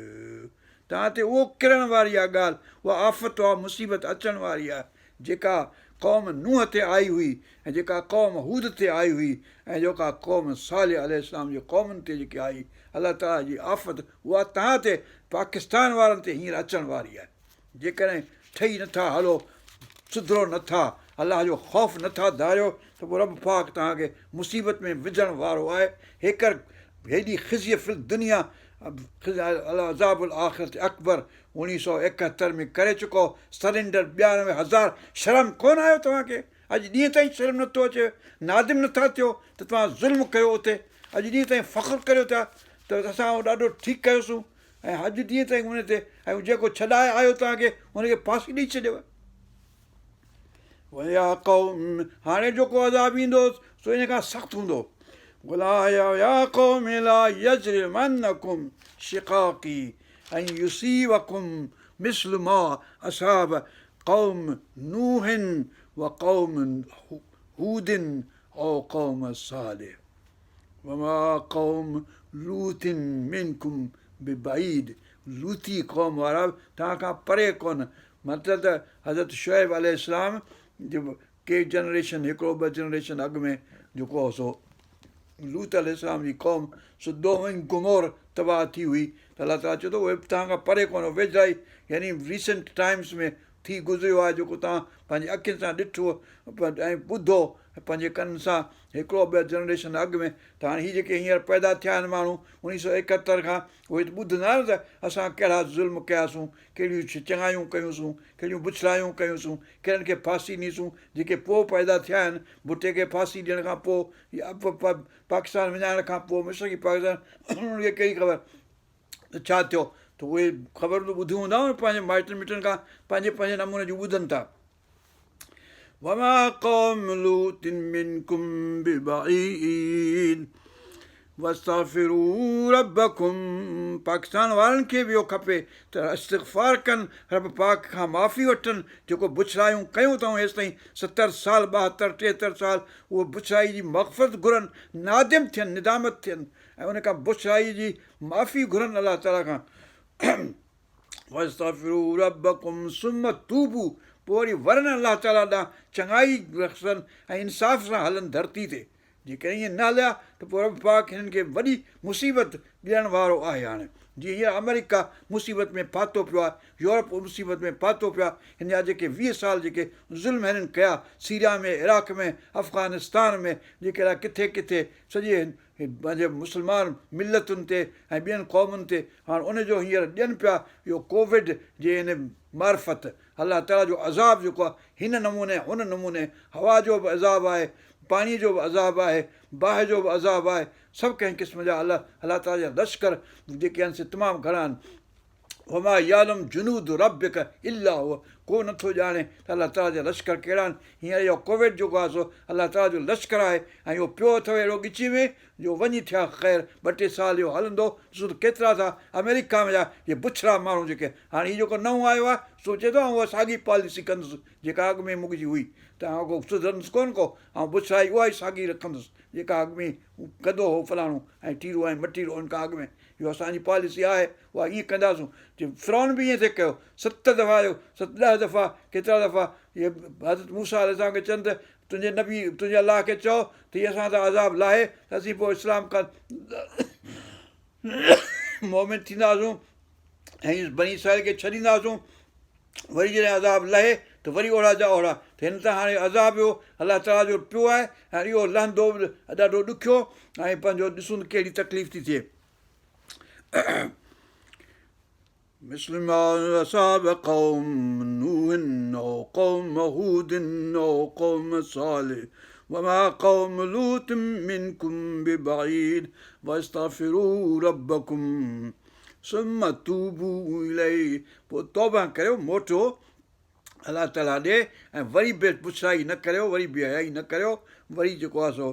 توهان تي اهو ڪرڻ واري آهي ڳالهه اها آفت اها مصيبت اچڻ واري آهي جيڪا قوم نوح تي آئي هئي ۽ جيڪا قوم هود تي آئي هئي ۽ جيڪا قوم صالح عليه السلام جي قومن تي جيڪي آئي الله تعاليٰ جي آفت اها توهان تي پاڪستان وارن تي هينئر اچڻ واري آهي جيڪڏهن ٺهي نٿا هلو سڌرو نٿا الله جو خوف نٿا ڌاريو ته پوء رب پاڪ توهان کي مصيبت ۾ وجهڻ وارو آهي هيڪر هيڏي خزي في الدنيا ولعذاب الاخرة اڪبر 1971 ۾ ڪري چڪو سرينڊر 92 هزار شرم ڪونه آيو توهان کي اڄ ڏينهن تائين شرم نٿو اچي نادم نٿا ٿيو ته توهان ظلم ڪيو اتي اڄ ڏينهن تائين فخر ڪريو ٿا ته اسان اهو ڏاڍو ٺيڪ ڪيوسون ۽ اڄ ڏينهن تائين ان تي ۽ جيڪو ڇڏائي آيو توهان کي ان کي ڦاسي ڏئي ڇڏيو ويا قوم هاڻي جيڪو عذاب ايندو سو ان کان سخت هوندو ويا قوم لا يجرمنڪم شقاقي ان يصيبڪم مثل ما اصاب قوم نوح وقوم هود او قوم صالح وما قوم لوط منڪم ببعيد لوطي قوم وارا به توهان کان پري ڪونه مطلب ته حضرت شعيب عليه السلام جو ڪي جنريشن هڪڙو ٻه جنريشن اڳ ۾ جيڪو هو سو لوط عليه السلام جي قوم سدوم ۽ گمور تباهه ٿي هئي ته الله تعاليٰ چئي ٿو اهي به توهان کان پري ڪونه ويجهڙائي يعني ريسنٽ ٽائمس ۾ ٿي گذريو آهي جيڪو توهان پنهنجي اکين سان ڏٺو ۽ ٻڌو پنهنجي ڪنن سان هڪڙو ٻه جنريشن اڳ ۾ ته هاڻي هي جيڪي هينئر پيدا ٿيا آهن ماڻهو 1971 کان اهي ته ٻڌندا نه ته اسان ڪهڙا ظلم ڪياسون ڪهڙيون چڱايون ڪيونسون ڪهڙيون بڇڙايون ڪيونسون ڪهڙن کي ڦاسي ڏنيسون جيڪي پوء پيدا ٿيا آهن ڀٽي کي ڦاسي ڏيڻ کان پوء يا پاڪستان وڃائڻ کان پوء مشرقي پاڪستان انهن کي ڪهڙي خبر ته ڇا ٿيو ته اهي خبرون ته ٻڌيون هوندائون پنهنجي مائٽن مٽن کان پنهنجي پنهنجي نموني جون ٻڌن ٿا وما قوم لوط منڪم ببعيد. واستغفروا ربڪم پاڪستان وارن کي به اهو کپي ته استغفار ڪن رب پاڪ کان معافي وٺن جيڪو بڇڙايون ڪيون اٿئون هيستائين ستر سال ٻاهتر ٽيهتر سال اهو بڇڙائي جي مغفرت گهرن نادم ٿين ندامت ٿين ۽ ان کان بڇڙائي جي معافي گهرن الله تعالي کان واستغفروا ربڪم ثم توبوا پوء وري ورن الله تعالي ڏانهن چڱائي رکن ۽ انصاف سان هلن ڌرتي تي جيڪڏهن ائين نه هليا ته پوء رب پاڪ هنن کي وڏي مصيبت ڏيڻ وارو آهي. هاڻي جيئن هينئر آمريڪا مصيبت ۾ ڦاٿو پيو آهي، يورپ مصيبت ۾ ڦاٿو پيو آهي، هن جا جيڪي 20 سال جيڪي ظلم هنن ڪيا سيريا ۾ عراق ۾ افغانستان ۾ جيڪي الائي ڪٿي ڪٿي سڄي پنهنجي مسلمان ملتن تي ۽ ٻين قومن تي هاڻ ان جو هينئر ڏين پيا اهو ڪووڊ جي ان معرفت الله تعاليٰ جو عذاب جيڪو آهي هن نموني هن نموني هوا جو به عذاب آهي، پاڻيء جو به عذاب آهي، باهه جو به عذاب آهي، سڀ ڪنهن قسم جا الله الله تعاليٰ جا لشڪر جيڪي آهن سي تمام گهڻا آهن. وما يعلم جنود ربک الا هو ڪو نه ٿو ڄاڻي ته الله تعاليٰ جا لشڪر ڪهڙا آهن. هينئر اهو ڪووڊ جيڪو آهي سو الله تعاليٰ جو لشڪر آهي ۽ اهو پيو اٿو اهڙو ڳچيء ۾ جو وڃي ٿيا خير ٻه ٽي سال اهو هلندو ڏسو ته ڪيترا ٿا آمريڪا ۾ جا اهي بڇڙا ماڻهو جيڪي هاڻي هي جيڪو نئون آيو آهي سو چئي ٿو آئون اها ساڳي پاليسي ڪندس جيڪا اڳ ۾ منهنجي هئي ته آئون ڪو سڌرندس ڪونه ڪو آئون بڇڙائي اها ئي ساڳي رکندس جيڪا اڳ ۾ ڪندو هو فلاڻو ۽ ٽيرو ۽ مٽيرو ان کان اڳ ۾ اهو اسان جي پاليسي آهي اها ائين ڪنداسون چي فرعون به ائين ٿي ڪيو ست دفعا آيو ست ڏهه دفعا ڪيترا دفعا اهي حضرت موسيٰ عليه السلام کي چون ته تنهنجي نبي تنهنجي الله کي چئو ته هي اسان تان عذاب لاهي ته اسين پوء اسلام کان مؤمن ٿينداسون ۽ بني اسرائيل کي ڇڏينداسون وري جڏهن عذاب لهي ته وري اوڙا جا اوڙا ته هن تان هاڻي عذاب اهو الله تعاليٰ جو پيو آهي ۽ اهو لهندو به ڏاڍو ڏکيو ۽ پنهنجو ڏسون ته ڪهڙي تڪليف ٿي ٿئي. مثل ما اصاب قوم نوح او قوم هود او قوم صالح وما قوم لوط منڪم ببعيد واستغفروا ربڪم ثم توبوا اليه پوء توبه ڪريو، موٽو الله تعاليٰ ڏي ۽ وري به بڇڙائي نه ڪريو، وري بي حيائي نه ڪريو، وري جيڪو آهي سو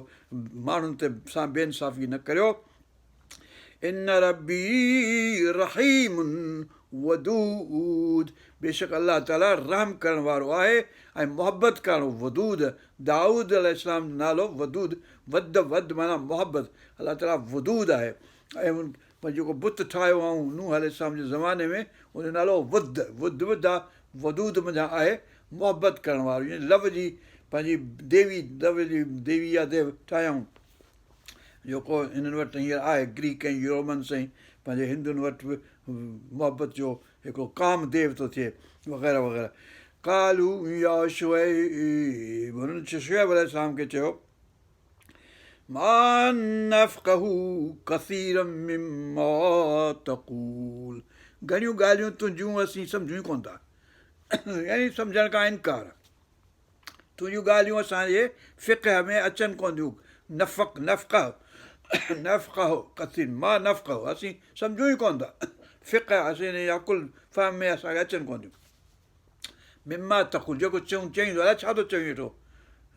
ماڻهن تي سان بي انصافي نه ڪريو. ان ربي رحيم ودود بيشڪ الله تعاليٰ رحم ڪرڻ وارو آهي ۽ محبت ڪرڻ ودود دائود عليه السلام جو نالو ودود ود ود معنيٰ محبت الله تعاليٰ ودود آهي ۽ پر جيڪو بت ٺاهيو هئائون نوح عليه السلام جي زماني ۾ ان جو نالو ود، ود ود آ، ودود منجهان آهي محبت ڪرڻ وارو يعني لو جي پنهنجي ديوي لو جي ديوي يا ديو ٺاهيائون جيڪو هنن وٽ هينئر آهي گريڪ ۽ يورومنس ۽ پنهنجي هندن وٽ به محبت جو هڪڙو ڪام ديو ٿو ٿئي وغيره وغيره قالوا يا شعيب هنن شعيب عليه السلام کي چيو ما نفقه ڪثيرا مما تقول گهڻيون ڳالهيون تنهنجون اسين سمجهون ئي ڪونه ٿا يعني سمجهڻ کان انڪار تنهنجون ڳالهيون اسان جي فقه ۾ اچن ڪونه ٿيون نفق نفقه نفقه ڪثير ما نفقه اسين سمجهون ئي ڪونه ٿا فقه اسين عقل فهم ۾ اسان کي اچن ڪونه ٿيون مما تقول جيڪو چئون چئين ٿو الائي ڇا ٿو چوين ويٺو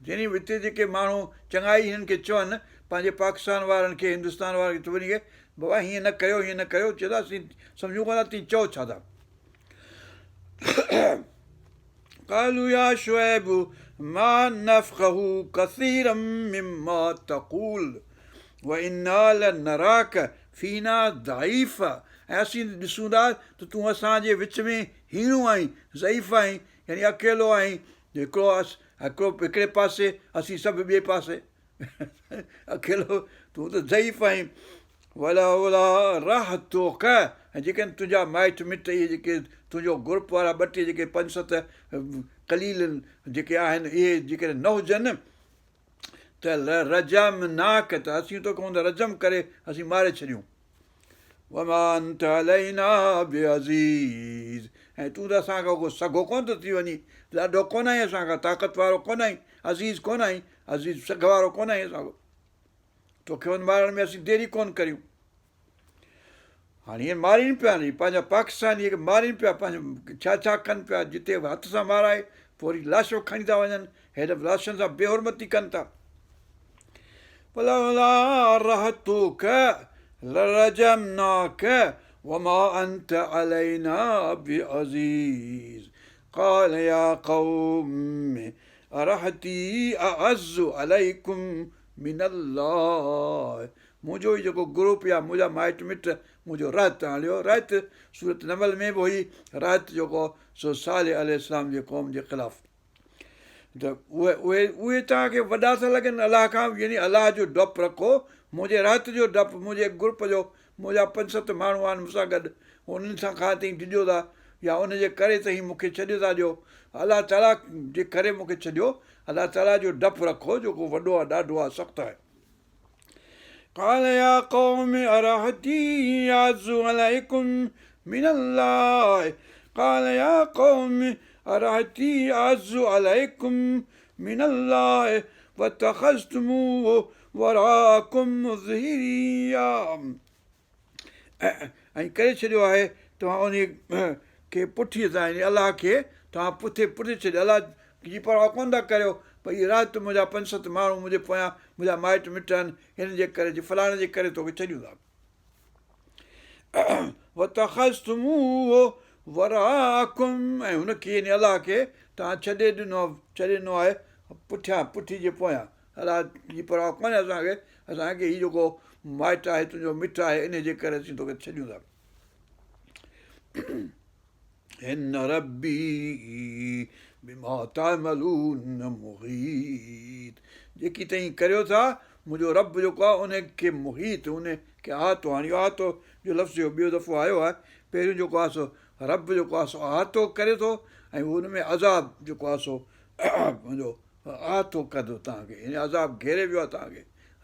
يعني هتي جيڪي ماڻهو چڱائي هنن کي چون پنهنجي پاڪستان وارن کي هندستان وارن کي سڀني کي بابا هيئن نه ڪريو هيئن نه ڪريو چئي ٿا اسين سمجهون ڪونه ٿا تين چئو ڇا ٿا قالوا يا شعيب ما نفقه كثيرا مما تقول وانا لنراك فينا ضعيفا ۽ اسين ڏسون ٿا ته تون اسان جي وچ ۾ هيڻو آهين، ضعيف آهين، يعني اڪيلو آهين، هڪڙو هڪڙو هڪڙي پاسي، اسين سڀ ٻئي پاسي، اڪيلو تون ته ضعيف آهين. ولولا رهطڪ ۽ جيڪڏهن تنهنجا مائٽ مٽ اهي جيڪي تنهنجو گروپ وارا ٻه ٽي جيڪي پنج ست قليل جيڪي آهن اهي جيڪڏهن نه هجن ته لرجمناڪ ته اسين توکي هوند رجم ڪري اسين ماري ڇڏيون. وما انت علينا بعزيز ۽ تون ته اسان کان ڪو سگهو ڪونه ٿو ٿي وڃين، ڏاڍو ڪونه آهين اسان کان، طاقت وارو ڪونه آهين، عزيز ڪونه آهين، عزيز سگهه وارو ڪونه آهين اسان کان، توکي هوند مارڻ ۾ اسين ديري ڪونه ڪريون. هاڻي هيئن مارين پيا ني پنهنجا پاڪستاني کي مارين پيا پنهنجو ڇا ڇا ڪن پيا جتي به هٿ سان مارائي پوء وري لاشون کڻي ٿا وڃن هيڏ لاشن سان بي حرمتي ڪن ٿا. ولولا رهطك لرجمناك وما أنت علينا بعزيز. قال يا قوم أرهطي أعز عليڪم من الله. منهنجو هي جيڪو گروپ يا منهنجا مائٽ مٽ منهنجو رهط هليو رهط سورت نمل ۾ به هئي رهط جيڪو سو صالح عليه السلام جي قوم جي خلاف ته اهي اهي اهي توهان کي وڏا ٿا لڳن الله کان يعني الله جو ڊپ رکو منهنجي رهط جو ڊپ منهنجي گروپ جو منهنجا پنج ست ماڻهو آهن مون سان گڏ انهن سان کان توهين ڊڄو ٿا يا ان جي ڪري توهين مون کي ڇڏيو ٿا ڏيو الله تعاليٰ جي ڪري مون کي ڇڏيو الله تعاليٰ جو ڊپ رکو جيڪو وڏو آهي ڏاڍو آهي سخت آهي. قال يا قوم ارهطي اعز عليڪم من الله قال يا قوم ارهطي اعز عليڪم من الله واتخذتموه وراءڪم ظهريا ۽ ڪري ڇڏيو آهي توهان انهي کي پٺيء سان يعني الله کي توهان پٺي پٺي ڇڏيو الله جي پرواهه ڪونه ٿا ڪريو ڀئي هي رهط منهنجا پنج ست ماڻهو منهنجي پويان منهنجا مائٽ مٽ آهن هنن جي ڪري جي فلاڻي جي ڪري توکي ڇڏيون ٿا واتخذتموه وراءڪم ۽ هن کي يعني الله کي توهان ڇڏي ڏنو ڇڏي ڏنو آهي پٺيان پٺي جي پويان الله جي پرواهه ڪونهي اسان کي، اسان کي هي جيڪو مائٽ آهي تنهنجو مٽ آهي انهي جي ڪري اسين توکي ڇڏيون ٿا. ان ربي بما تعملون محيط جيڪي توهين ڪريو ٿا منهنجو رب جيڪو آهي ان کي محيط ان کي احاطو هاڻي اهو احاطو جو لفظ اهو ٻيو دفعو آيو آهي پهريون جيڪو آهي سو رب جيڪو آهي سو احاطو ڪري ٿو ۽ ان ۾ عذاب جيڪو آهي سو پنهنجو احاطو ڪندو توهان کي يعني عذاب گهيري ويو آهي توهان کي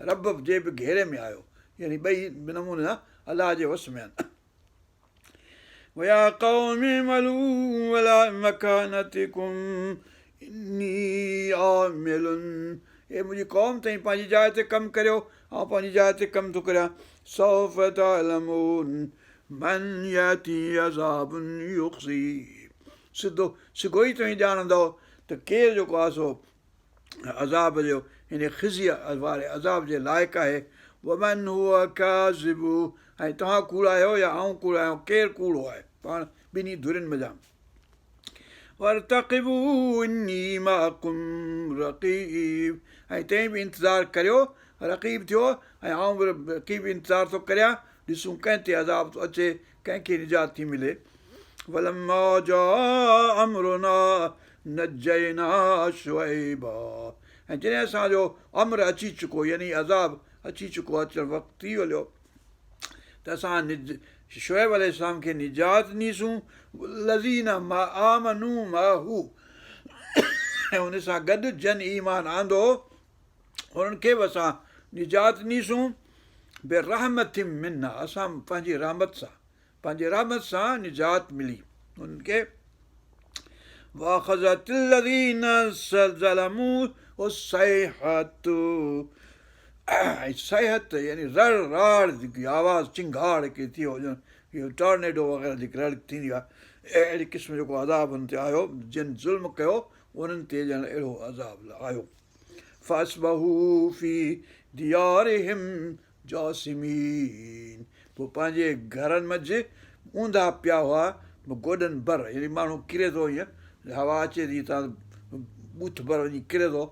رب جي به گهيري ۾ آهيو يعني ٻئي نموني سان الله جي وس ۾ آهن. ويا قوم اعملوا علي مڪانتڪم اني عامل اي منهنجي قوم توهين پنهنجي جاء تي ڪم ڪريو آئون پنهنجي جاء تي ڪم ٿو ڪريان سوف تعلمون من ياتيه عذاب يخزيه سڌو سگهو ئي توهين ڄاڻندؤ ته ڪير جيڪو آهي سو عذاب جو يعني خزي واري عذاب جي لائق آهي ومن هو ڪاذب ۽ توهان ڪوڙا آهيو يا آئون ڪوڙو آهيان ڪير ڪوڙو آهي پاڻ ٻنهي ڌرين منجهان وارتقبوا اني معڪم رقيب ۽ توهين به انتظار ڪريو رقيب ٿيو ۽ آئون به رقيب انتظار ٿو ڪريان ڏسون ڪنهن تي عذاب ٿو اچي ڪنهن کي نجات ٿي ملي ولما جاء امرنا نجينا شعيبا ۽ جڏهن اسان جو امر اچي چڪو يعني عذاب اچي چڪو اچڻ وقت ٿي هليو ته اسان شعيب عليه السلام کي نجات ڏنيسون والذين آمنوا معه ۽ ان سان گڏ جن ايمان آندو انهن کي به اسان نجات ڏنيسون برحمة منا اسان پنهنجي رحمت سان پنهنجي رحمت سان نجات ملي انهن کي واخذت الذين ظلموا الصيحة ۽ صيحة يعني رڙ راڙ جيڪي آواز چنگهاڙ هڪڙي ٿي وڃڻ اهو ٽارنيڊو وغيره جيڪي رڙ ٿيندي آهي اهڙي قسم جو ڪو عذاب انهن تي آيو جن ظلم ڪيو انهن تي ڄڻ اهڙو عذاب آيو فاصبحوا في ديارهم جاثمين پوء پنهنجي گهرن منجهه اونڌا پيا هئا گوڏن ڀر يعني ماڻهو ڪري ٿو ائين هوا اچي ٿي هتان ٻوٿ ڀر وڃي ڪري ٿو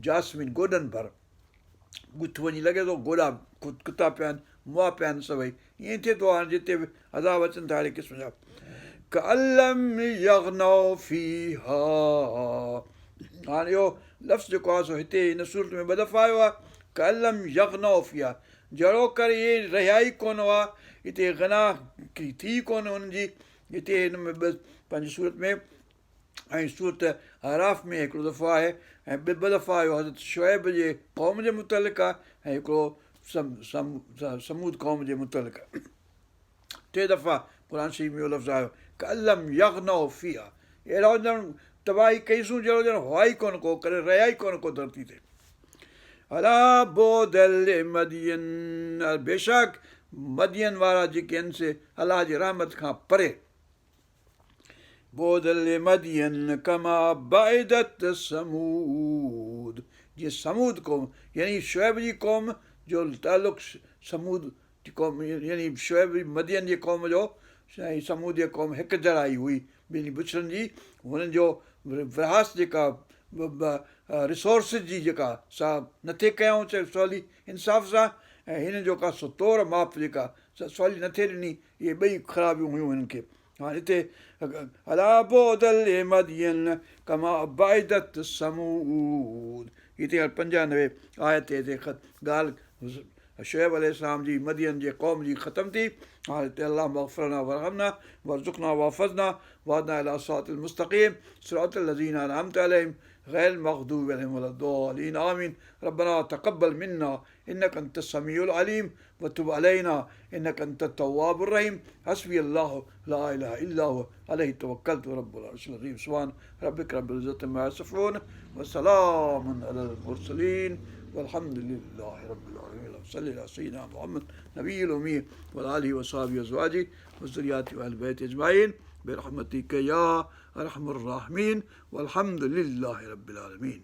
جاثمين گوڏن ڀر ٻوٿ وڃي لڳي ٿو گوڏا کتا پيا آهن مئا پيا آهن سڀئي ائين ٿئي ٿو هاڻي جتي به عذاب اچن ٿا اهڙي قسم جا ڪأن لم يغنوا فيها هاڻي اهو لفظ جيڪو آهي سو هتي هن سورت ۾ ٻه دفعا آيو آهي ڪأن لم يغنوا فيها جهڙو ڪر اهي رهيا ئي ڪونه هئا هتي غنا ٿي ڪونه انهن جي هتي هن ۾ ٻه پنهنجي سورت ۾ ۽ سورت اعراف ۾ هڪڙو دفعو آهي ۽ ٻه ٻه دفعا اهو حضرت شعيب جي قوم جي متعلق آهي ۽ هڪڙو ثمود قوم جي متعلق آهي ٽي دفعا قرآن شريف ۾ اهو لفظ آيو ڪأن لم يغنوا فيها اهڙو ڄڻ تباهي ڪئيسون جهڙو ڄڻ هئا ئي ڪونه ڪو ڪڏهن رهيا ئي ڪونه ڪو ڌرتي تي الا بعدا لمدين بيشڪ مدين وارا جيڪي آهن سي الله جي رحمت کان پري بعدا لمدين ڪما بعدت ثمود جيئن ثمود قوم يعني شعيب جي قوم جو تعلق ثمود جي قوم يعني شعيب مدين جي قوم جو ۽ ثمود جي قوم هڪ جهڙائي هئي ٻنهي بڇڙن جي هنن جو ورهاست جيڪا ريسورسز جي جيڪا سا نٿي ڪيائون سولي انصاف سان ۽ هنن جو ڪا سو تور ماپ جيڪا سا سولي نٿي ڏني اهي ٻئي خرابيون هيون هنن کي هاڻي هتي الا بعدا لمدين ڪما بعدت ثمود هتي 95 آيت تي هتي ڳالهه شعيب عليه السلام جي مدين جي قوم جي ختم ٿي. هاڻي هتي اللهم اغفر لنا وارحمنا وارزقنا واحفظنا واهدنا الي الصراط المستقيم صراط الذين انعمت عليهم غير المغضوب عليهم ولا الضالين آمين ربنا تقبل منا انك انت السميع العليم وتب علينا انك انت التواب الرحيم حسبي الله لا اله الا هو عليه توڪلت رب العرش العظيم سبحان ربك رب العزة عما يصفون وسلام على المرسلين والحمد لله رب العالمين اللهم صل على سيدنا محمد نبي الامي وعلى اله وصحبه وازواجه وذرياته واهل بيته اجمعين برحمتك يا ارحم الراحمين والحمد لله رب العالمين.